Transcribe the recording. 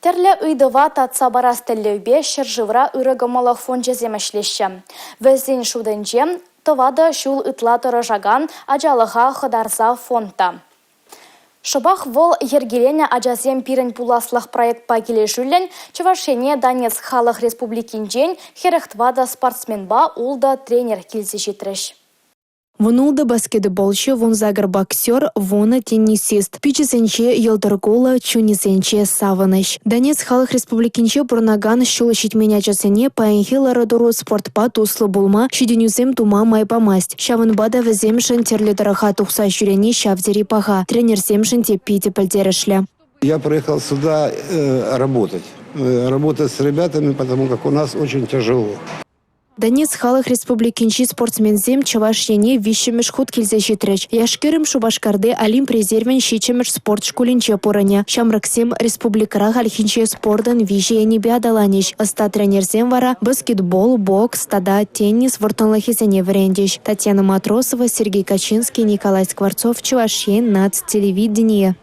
Тӗрлӗ ыйтӑва татса парас тӗллевпе ҫӗршывра ырӑ кӑмӑллӑх фончӗсем ӗҫлеҫҫӗ. Вӗсен шутӗнче тӑватӑ ҫул ытла тӑрӑшакан «Ачалӑха хӑтарса» фонд та. Шӑпах вӑл йӗркеленӗ «Ачасем пирӗн пуласлӑх» проектпа килӗшӳллӗн Чӑваш Ене Донецк Халӑх Республикинчен 44 спортсменпа ултӑ тренер килсе ҫитрӗҫ. 16 баскетболҫӑ, 18 боксер, 10 теннисист. Пичӗсенче йӑлтӑр кулӑ, чунӗсенче савӑнӑҫ. Донецк Халӑх Республикинче пурӑнакан ҫул ҫитмен ачасене паянхи лару-тӑру спортпа туслӑ пулма, ҫитӗнӳсем тума май памасть. Ҫавӑнпа та вӗсемшӗн тӗрлӗ тӑрӑха тухса ҫӳрени ҫав тери паха, тренерсемшӗн те питӗ пӗлтерӗшлӗ. Я приехал сюда э, работать. Э, работать с ребятами, потому как у нас очень тяжело. Донецк Халӑх Республикинчи спортсменсем Чӑваш Ене виҫҫӗмӗш хут килсе ҫитрӗҫ. Яш-кӗрӗм Шупашкарти Олимп резервӗн ҫиччӗмӗш спорт шкулӗнче пурӑнӗ. Ҫамрӑксем республикӑра хальхинче спортӑн виҫӗ енӗпе аталанӗҫ. Ӑста тренерсем вара баскетбол, бокс тата теннис вӑрттӑнлӑхӗсене вӗрентӗҫ. Татьяна Матросова, Сергей Качинский, Николай Скворцов, Чӑваш Ен наци телевиденийӗ.